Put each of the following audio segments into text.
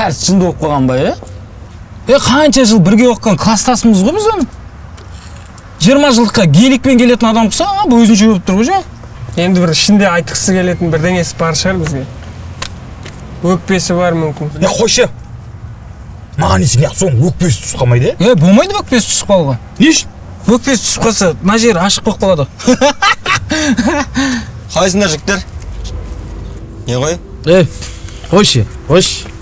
Кәріс жынды болып қалған ба, е? Қанша жыл бірге оқыған класстасымыз ғой біз оның. 20 жылдыққа геликпен келетін адам құса, бұл өзінше болып тұр ғой, же? Енді бір ішінде айтқысы келетін бірдеңесі бар шығар бізге. Өкпесі бар мүмкін. Қойшы. Маған несін, соның өкпесі түсіп қалмайды, е? Болмайды өкпесі түсіп қалуға. Не үшін? Өкпесі түсіп қалса, мына жері ашық болып қалады. Қалайсыңдар, жігіттер? Не ғой? Қойшы, қойшы.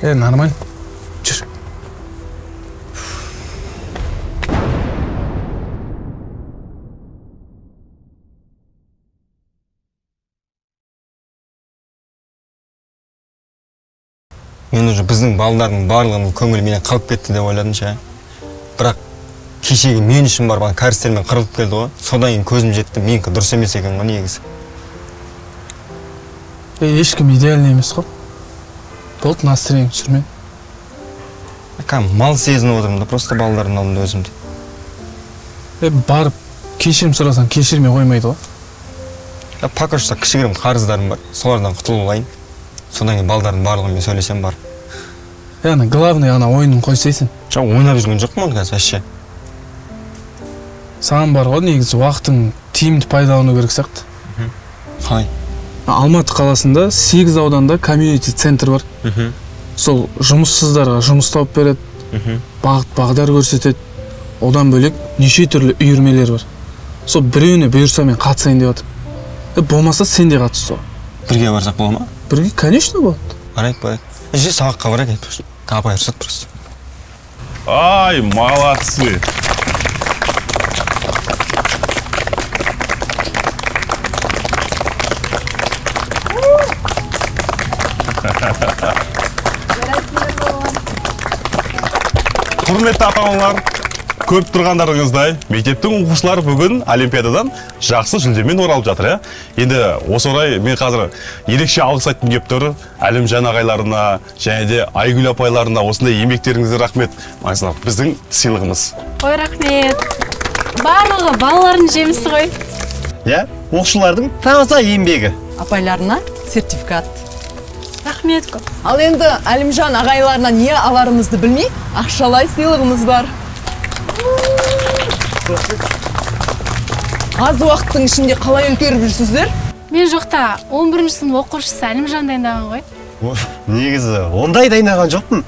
Нормально. Жүр. Мен уже біздің балдардың барлығының көңілі менен қалып кетті деп ойладым ше. Бірақ кешегі мен үшін барған кәрістермен қырылып келді ғой. Содан кейін көзім жетті, менікі дұрыс емес екен ғой негізі. Ешкім идеальный емес қой. Болды, настроение түсірме. Кәдімгі мал сезініп отырмын да, просто балдардың алдында өзімді. Барып кешірім сұрасаң, кешірмей қоймайды ғой. Пока что кішігірім қарыздарым бар, солардан құтылып алайын. Содан кейін балдардың барлығымен сөйлесем бар. Ана главный ана ойынын қойсайсың. Жоқ, ойнап жүрген жоқпын оны қазір вообще. Саған бар ғой, негізі уақытың тиімді пайдалану керек сияқты. Қалай? Алматы қаласында 8 ауданда комьюнити центр бар. Сол жұмыссыздарға жұмыс тауып береді, бағыт бағдар көрсетеді. Одан бөлек неше түрлі үйірмелер бар. Сол біреуіне бұйырса мен қатысайын деп жатырмын. Болмаса сен де қатыс сол. Бірге барсақ бола ма? Бірге, конечно, болады. Барайық, барайық. Же сабаққа барайық, айтпақшы. Апай рұқсат просто. Ай, молодцы! Құрметті ата-аналар, көріп тұрғандарыңыздай, мектептің оқушылары бүгін олимпиададан жақсы жүлдемен оралып жатыр, ә? Енді осы орай мен қазір ерекше алғыс айтқым келіп тұр. Әлімжан ағайларына және де Айгүл апайларына осындай еңбектеріңізге рахмет. Маңызды біздің сыйлығымыз. Ой, рахмет. Барлығы балалардың жемісі ғой. Иә, оқушылардың таза еңбегі. Апайларына сертификат. Рахмет көп. Ал енді Әлімжан ағайларына не аларымызды білмей, ақшалай сыйлығымыз бар. Аз уақыттың ішінде қалай үлгеріп жүрсіздер? Мен жоқта 11 сынып оқушысы Әлімжан дайындаған ғой. Негізі ондай дайындаған жоқпын.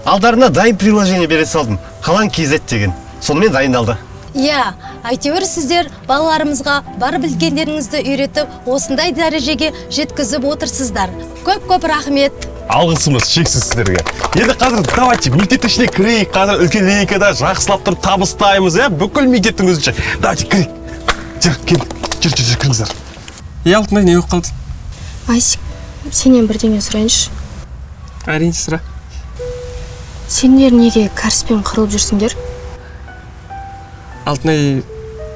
Алдарына дайын приложение бере салдым. Қалан KZ деген. Сонымен дайындалды. Иә, әйтеуір сіздер балаларымызға бар білгендеріңізді үйретіп, осындай дәрежеге жеткізіп отырсыздар. Көп-көп рахмет. Алғысымыз шексіз сіздерге. Енді қазір давайте мектептің ішіне кірейік. Қазір үлкен линейкада жақсылап тұрып табыстаймыз, иә, бүкіл мектептің өзінше. Давайте кірейік. Жүр, кел. Жүр, жүр, жүр, кіріңіздер. Алтынай, не болып қалды? Айсик, сенен бірдеңе сұрайыншы. Әрине, сұра. Сендер неге кәріспен қырылып жүрсіңдер? Алтынай,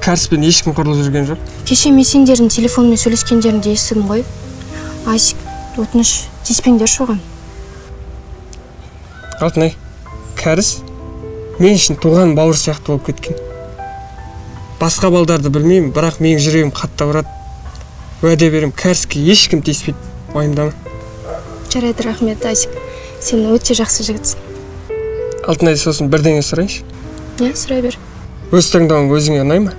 кәріспен ешкім қырылып жүрген жоқ. Кеше мен сендердің телефонмен сөйлескендеріңді естідім ғой. Айсик, өтініш, тиіспеңдерші оған. Алтынай, кәріс мен үшін туған бауыр сияқты болып кеткен. Басқа балдарды білмеймін, бірақ менің жүрегім қатты ауырады. Уәде берем, кәріске ешкім тиіспейді, уайымдама. Жарайды, рахмет, Айсик. Сен өте жақсы жігітсің. Алтынай, сосын бірдеңе сұрайыншы? Иә, сұрай бер. Өз таңдауың өзіңе ұнай ма?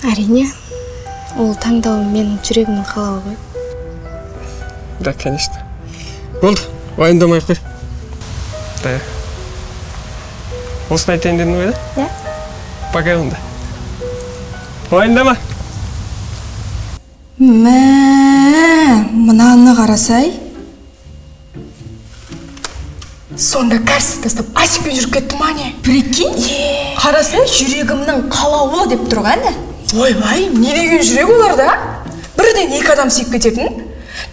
Әрине, ол таңдау менің жүрегімнің қалауы ғой. Да, конечно. Болды, уайымдамай қой. Да. Осыны айтайын дедің ғой, да? Иә. Пока онда. Уайымдама. Мә, мынаны қарасай. Сонда кәрісті тастап Асикпен жүріп кетті ма не? Прикинь, қарасай, жүрегімнің қалауы деп тұрған. Ойбай, не деген жүрек оларда? Бірден екі адам сүйіп кететін.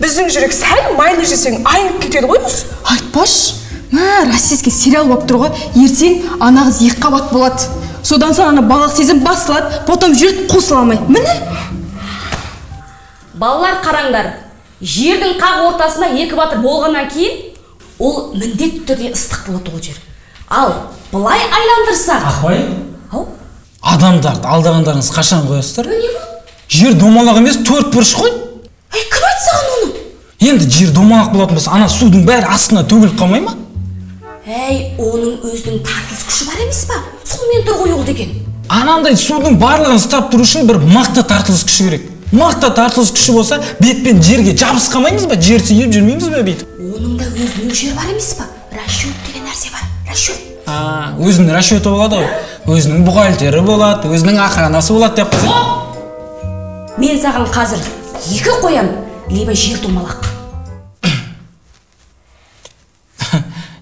Біздің жүрек сәл майлы жесең айнып кетеді ғой осы. Айтпашы, мә, российский сериал болып тұр ғой. Ертең ана қыз екі қабат болады. Содан соң ана балалық сезім басылады, потом жүреді қосыла алмай. Міне. Балалар қараңдар, жердің қақ ортасында екі батыр болғаннан кейін ол міндетті түрде ыстық болады ол жер. Ал былай айландырсақ. Апай, ау? Адамдарды алдағандарыңыз қашан қоясыздар? Не бұл? Жер домалақ емес, төрт бұрыш қой. Ей, кім айтты саған оны? Енді жер домалақ болатын болса, ана судың бәрі астына төгіліп қалмай ма? Әй, оның өзінің тартылыс күші бар емес па? Сонымен тұр ғой ол деген. Анандай судың барлығын ұстап тұру үшін бір мықты тартылыс күші керек. Мықты тартылыс күші болса, бетпен жерге жабысып қалмаймыз ба? Жер сүйіп жүрмейміз бе бүйтіп? Оның да өзінің мөлшері бар емес па? Расчет деген нәрсе бар. Расчет. Өзінің расчеті болады ғой. Өзінің бухгалтері болады, өзінің охранасы болады деп қойса. Мен саған қазір екі қоям, либо жер домалақ.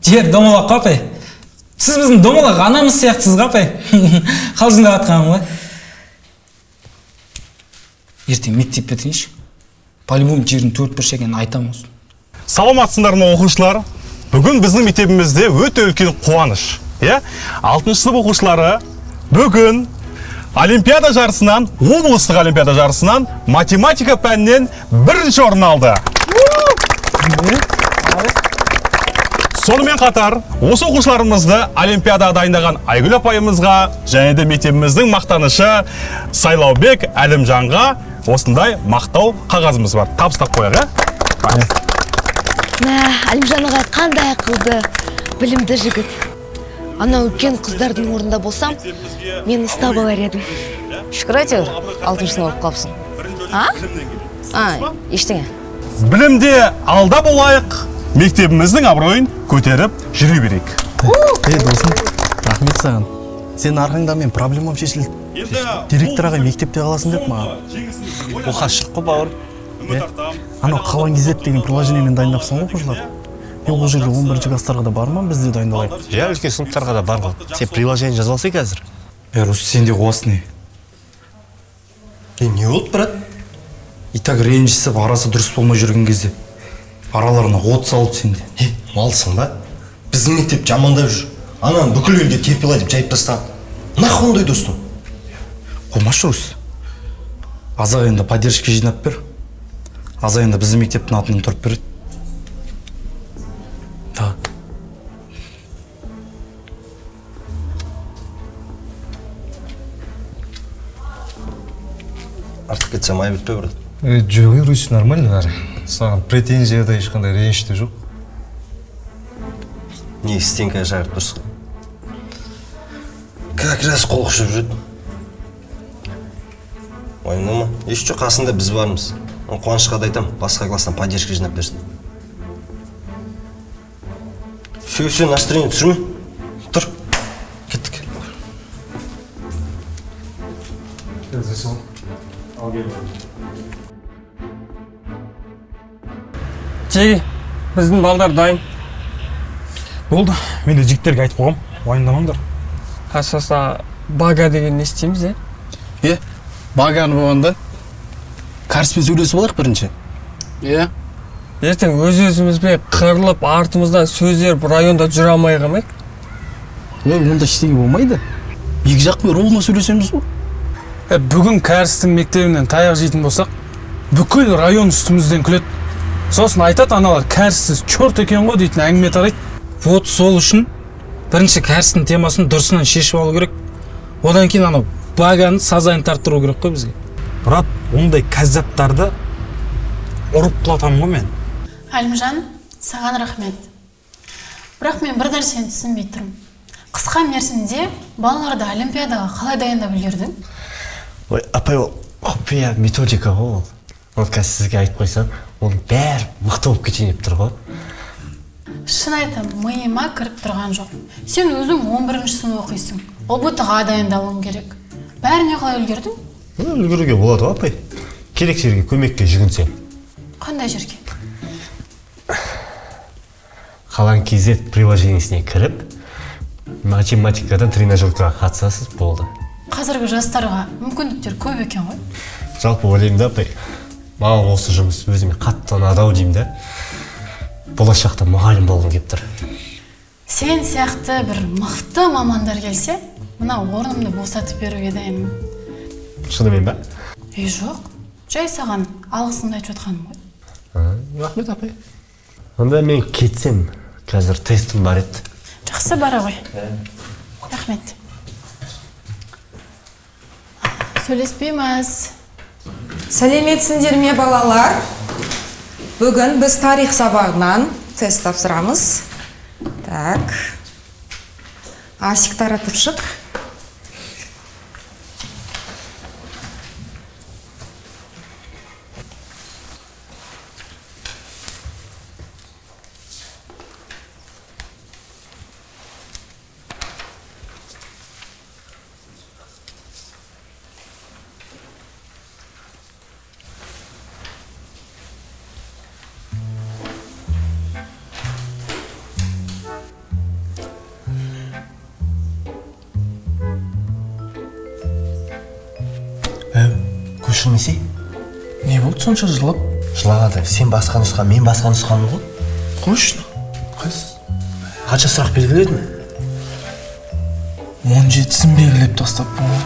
Жер домалақ қой, апай. Сіз біздің домалақ анамыз сияқтысыз ғой, апай. Қалжыңдап жатқаным ғой. Ертең мектеп бітірейінші. По-любому жердің төрт бұрыш екенін айтамын осы. Саламатсыңдар ма, оқушылар? Бүгін біздің мектебімізде өте үлкен қуаныш. 6-шы сынып оқушылары бүгін олимпиада жарысынан, облыстық олимпиада жарысынан математика пәнінен бірінші орын алды. Сонымен қатар, осы оқушыларымызды олимпиадаға дайындаған Айгүл апайымызға және де мектебіміздің мақтанышы Сайлаубек Әлімжанға осындай мақтау қағазымыз бар. Табыстап қояйық, ә? Мә, Әлімжан ағай қандай ақылды, білімді жігіт. Анау үлкен қыздардың орнында болсам, мен ұстап алар едім. Шүкір әйтеуір, 6-шы сынып оқып қалыпсың. А? А, ештеңе. Білімде алда болайық, мектебіміздің абыройын көтеріп жүре берейік. Ей, досым, рахмет саған. Сенің арқаңда мен проблемам шешілді. Директор ағай мектепте қаласың деп маған. Оққа шық қой, бауыр. Анау Қалан KZ деген приложениемен дайындапсың ғой оқушылар. Ол жерде 11-ші класстарға да бар ма, бізде дайындалайық? Иә, үлкен сыныптарға да бар ғой. Сен приложение жазып алсай қазір. Рус, сен де қуасың не? Не болды, брат? И так ренжісіп, арасы дұрыс болмай жүрген кезде араларына от салып сенде. Малсың ба? Біздің мектеп жамандап жүр. Ананы бүкіл елге терпила деп жайып тастаған. Нахуй ондай достым? Қоймашы, Рус. Азақ енді поддержка жинап бер. Азақ енді біздің мектептің атынан тұрып береді. Да. Артық кетсем айып етпе, брат. Жоқ, Русь, нормально бәрі. Саған претензия да ешқандай реніш те жоқ. Не, стенка шақырып тұрсың. Как раз қол құшып жүрдім. Уайымдама, еш жоқ, қасында біз бармыз. Қуанышқа да айтам, басқа класстан поддержка жинап берсін. Все, все, настроение түсірме. Тұр, кеттік. Жеге, біздің балдар дайын. Болды, мен де жігіттерге айтып қойғам, уайымдамаңдар. Асаса, бага деген не істейміз, е? Е, баганы болғанда кәріспен сөйлесіп алайық бірінші. Е? Ертең өз-өзімізбен қырылып, артымыздан сөз еріп районда жүре алмай қалмайық. Ой, онда ештеңе болмайды. Екі жақпен ровно сөйлесеміз ғой. Бүгін кәрістің мектебінен таяқ жейтін болсақ, бүкіл район үстімізден күледі. Сосын айтады аналар, кәріссіз черт екен ғой дейтін әңгіме тарайды. Вот сол үшін бірінші кәрістің темасын дұрысынан шешіп алу керек. Одан кейін анау баганы сазайын тарттыру керек қой бізге. Брат, ондай кәззаптарды ұрып құлатамын ғой мен. Әлімжан, саған рахмет. Бірақ мен бір нәрсені түсінбей тұрмын. Қысқа мерзімде балаларды олимпиадаға қалай дайындап үлгердің? Ой, апай, ол құпия методика ғой ол. Ол қазір сізге айтып қойсам, оның бәрі мықты болып кетейін деп тұр ғой. Шын айтам, миыма кіріп тұрған жоқ. Сен өзің 11-ші сынып оқисың. ҰБТ-ға дайындалуың керек. Бәріне қалай үлгердің? Үлгеруге болады ғой, апай. Керек жерге көмекке жүгінсең. Қандай жерге? Қалан KZ приложениесіне кіріп, математикадан тренажеркаға қатысасыз, болды. Қазіргі жастарға мүмкіндіктер көп екен ғой. Жалпы ойлаймын да, апай, маған осы жұмыс өзіме қатты ұнады ау деймін да. Болашақта мұғалім болғым келіп тұр. Сен сияқты бір мықты мамандар келсе, мына орнымды босатып беруге дайынмын. Шынымен ба? Ей, жоқ. Жай саған алғысымды айтып жатқаным ғой. Рахмет, апай. Онда мен кетсем, қазір тестім бар еді. Жақсы, бара ғой. Рахмет. Сөйлеспейміз. Сәлеметсіңдер ме, балалар? Бүгін біз тарих сабағынан тест тапсырамыз. Так. Асик, таратып шық. Көшірмесей? Не болды сонша жылап? Жылағанда сен басқа нұсқа, мен басқа нұсқамын ғой. Қойшы, қыз. Қанша сұрақ белгіледің? 17-сін белгілеп тастаппын ғой.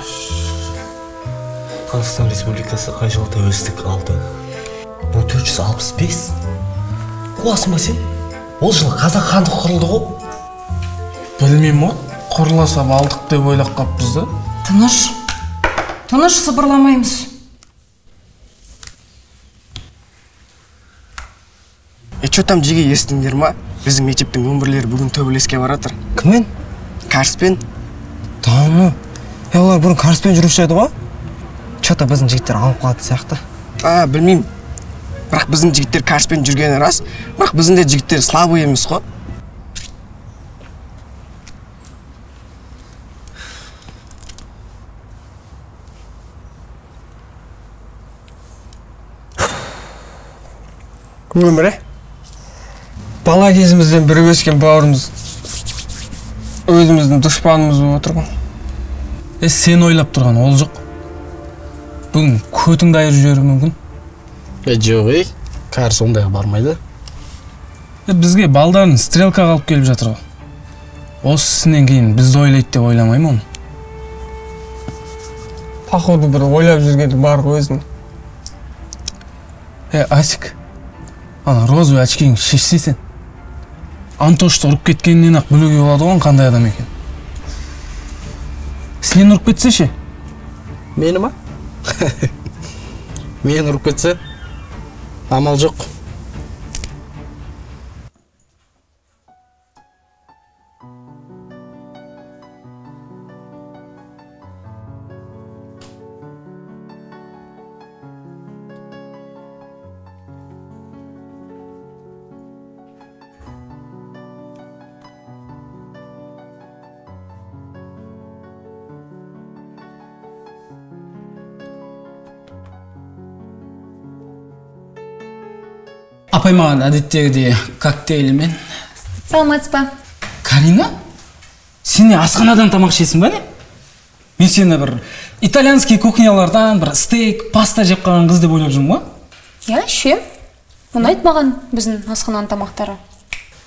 Қазақстан Республикасы қай жылы тәуелсіздік алды? 1465. Қуасың ба сен? Ол жылы Қазақ хандығы құрылды ғой. Білмеймін ғой, құрыла сап алдық деп ойлап қаппыз да. Тыныш. Тыныш, сыбырламаймыз. Че там жеге, естіңдер ма? Біздің мектептің өмірлері бүгін төбелеске баратыр. Кіммен? Карспен. Да ну. Олар бұрын Карспен жүруші еді ғой. Че-то біздің жігіттер алып қалатын сияқты. А, білмеймін. Бірақ біздің жігіттер Карспен жүргені рас. Бірақ біздің де жігіттер слабый емес қой. Өмірі? Бала кезімізден бірге өскен бауырымыз өзіміздің дұшпанымыз болып отыр ғой. Сен ойлап тұрған ол жоқ. Бүгін көтіңді айырып жіберуі мүмкін. Жоқ, ей, кәріс ондайға бармайды. Бізге балдарын стрелкаға алып келіп жатыр ғой. Осы ісінен кейін бізді ойлайды деп ойламаймын оны. Походу бір ойлап жүргені бар ғой өзінің. Асик, ана розовый очкиіңді шешсе сен. Антошты ұрып кеткенінен ақ білуге болады ғой қандай адам екен. Сен ұрып кетсе ше? Мені ма? Мені ұрып кетсе, амал жоқ. Апай маған әдеттегідей коктейльмен. Саламатсыз ба? Карина? Сен не асханадан тамақ ішесің ба не? Мен сені бір итальянский кухнялардан бір стейк, паста жеп қалған қыз деп ойлап жүрмін ғой. Иә, ішем. Ұнайды маған біздің асхананың тамақтары.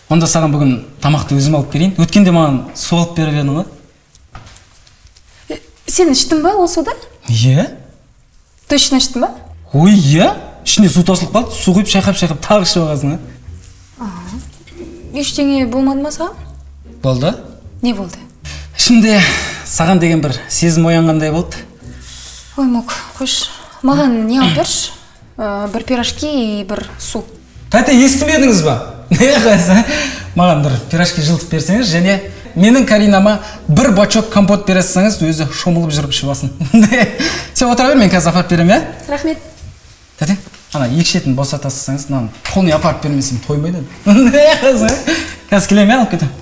Онда саған бүгін тамақты өзім алып берейін. Өткенде маған су алып беріп едің ғой. Сен іштің ба ол суды? Иә. Точно іштің ба? Ой, иә. Ішіне су тосылып қалды, су құйып шайқап-шайқап тағы ішіп алғансың, а? Ештеңе болмады ма саған? Болды. Не болды? Ішімде саған деген бір сезім оянғандай болды. Ой, Мук, қойшы. Маған не алып берші? Бір пирожки и бір су. Тәте, естімедіңіз ба? Не қайсы? Маған бір пирожки жылытып берсеңіз, және менің Каринама бір бачок компот бере салсаңыз, өзі шомылып жүріп ішіп алсын. Сен отыра бер, мен қазір апарып беремін, иә? Рахмет. Тәте, ана екі шетін босата салсаңыз, мынаны полный апарып бермесем тоймайды. Қазір келемін, алып кетемін.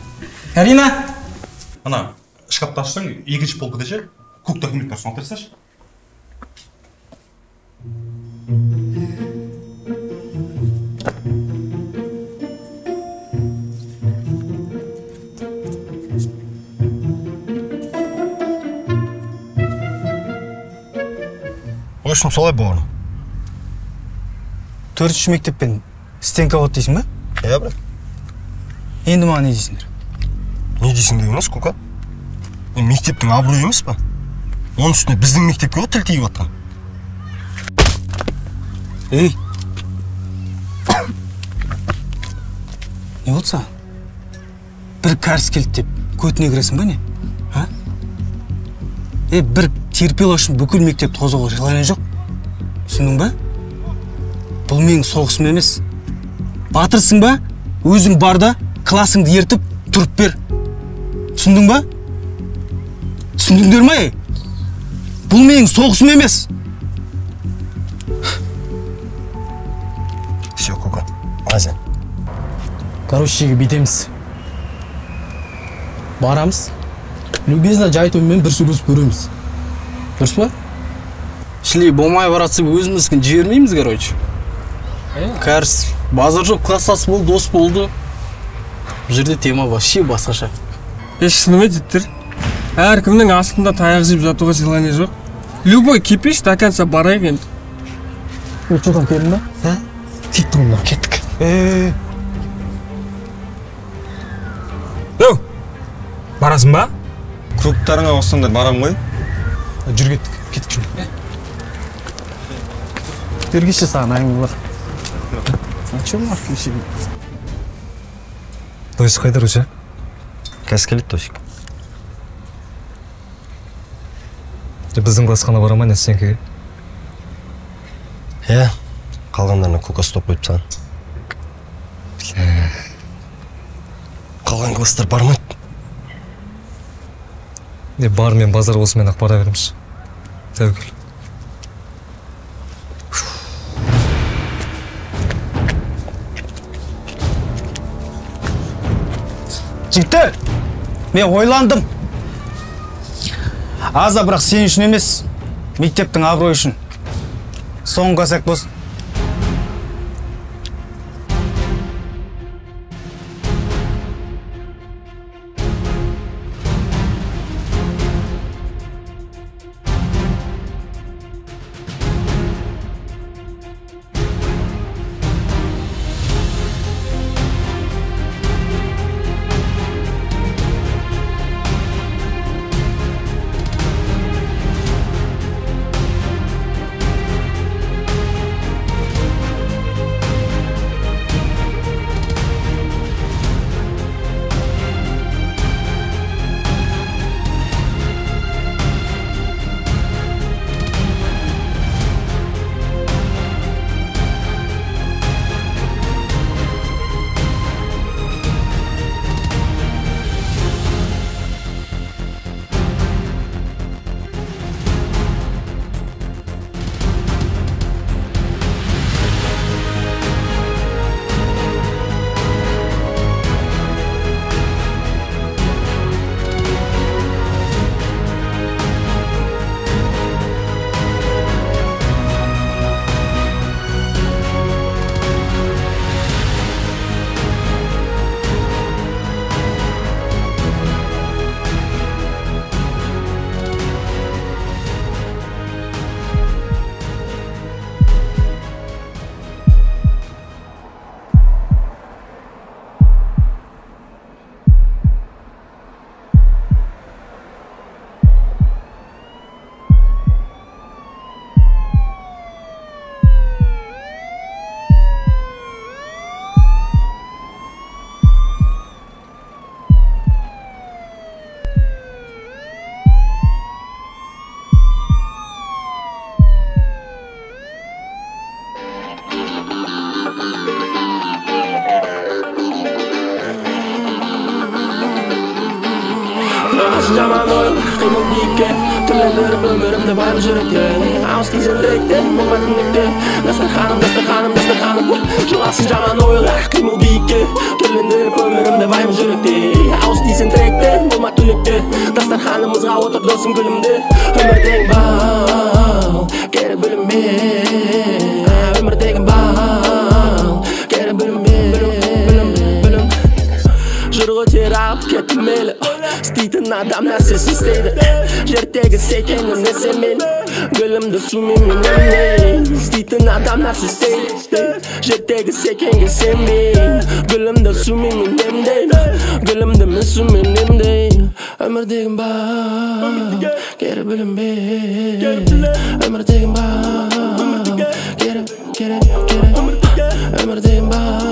Карина! Ана, шкафты ашсаң, екінші полкада ше, көк документ бар, соны алып берсеші. В общем, солай бауырым. 4-ші мектеппен стенка болады дейсің ба? Иә, брат. Енді маған не дейсіңдер? Не дейсің деген емес, Кука. Мектептің абыройы емес па? Оның үстіне біздің мектепке ғой тіл тиіп жатқан. Ей! Не болды саған? Бір кәріс келді деп көтіне кіресің ба не? А? Бір терпила үшін бүкіл мектепті қозғауға желание жоқ. Түсіндің ба? Бұл менің соғысым емес. Батырсың ба? Өзің бар да, классыңды ертіп тұрып бер. Түсіндің ба? Түсіндіңдер ме? Бұл менің соғысым емес. Все, Коко, Азя. Короче, бүйтеміз. Барамыз. Любезно жай төмен бір сөйлесіп көреміз. Дұрыс па? Шли болмай баратсып өзіміздікін жібермейміз, короче. Кәріс, базар жоқ, класстас болды, дос болды. Бұл жерде тема вообще басқаша. Шынымен жігіттер, әркімнің астында таяқ жеп жатуға желание жоқ. Любой кипиш до конца барайық енді. Че там, келдің ба? Кеттім мынау, кеттік. Еу, барасың ба? Кругтарыңа қоссаңдар барам ғой. Жүр кеттік, кеттік жүр. Бергеші саған әңгіме бар. А че нахуй? Досик қайда, Руся? Қазір келеді Досик. Біздің классқа бара ма, не сенікіге? Иә, қалғандарына Кока стоп қойып тастаған. Қалған класстар бармайды. Бар мен базар осымен ақ бара береміз. Тәуекел. Жігіттер, мен ойландым. Аза, бірақ сен үшін емес, мектептің абыройы үшін. Соңғы косяк болсын. Жаман ой, қимыл биікке, түрлендіріп өмірімді бар жүректе. Ауыз тиген тілекте, болма түнекте. Дастарханым, дастарханым, дастарханым. Жыласын жаман ойлар, қимыл биікке, түрлендіріп өмірімді бар жүректе. Ауыз тиген тілекте, болма түнекте. Дастарханымызға отыр досым күлімде. Өмір деген бал, кері бөлінбе. Өмір деген бал, кері бөлінбе. Жүр ғой терап кеттім мейлі. Істейтін адам нәрсесін істейді. Жертегі секеңнің несі мен, гүлімді сумен мен емдейін. Істейтін адам нәрсе істейді. Жертегі секеңге сенбей, гүлімді сумен мен емдейін. Гүлімді мен сумен емдейін. Өмір деген бал, кері бөлінбе. Өмір деген бал, кері, кері, кері. Өмір деген бал.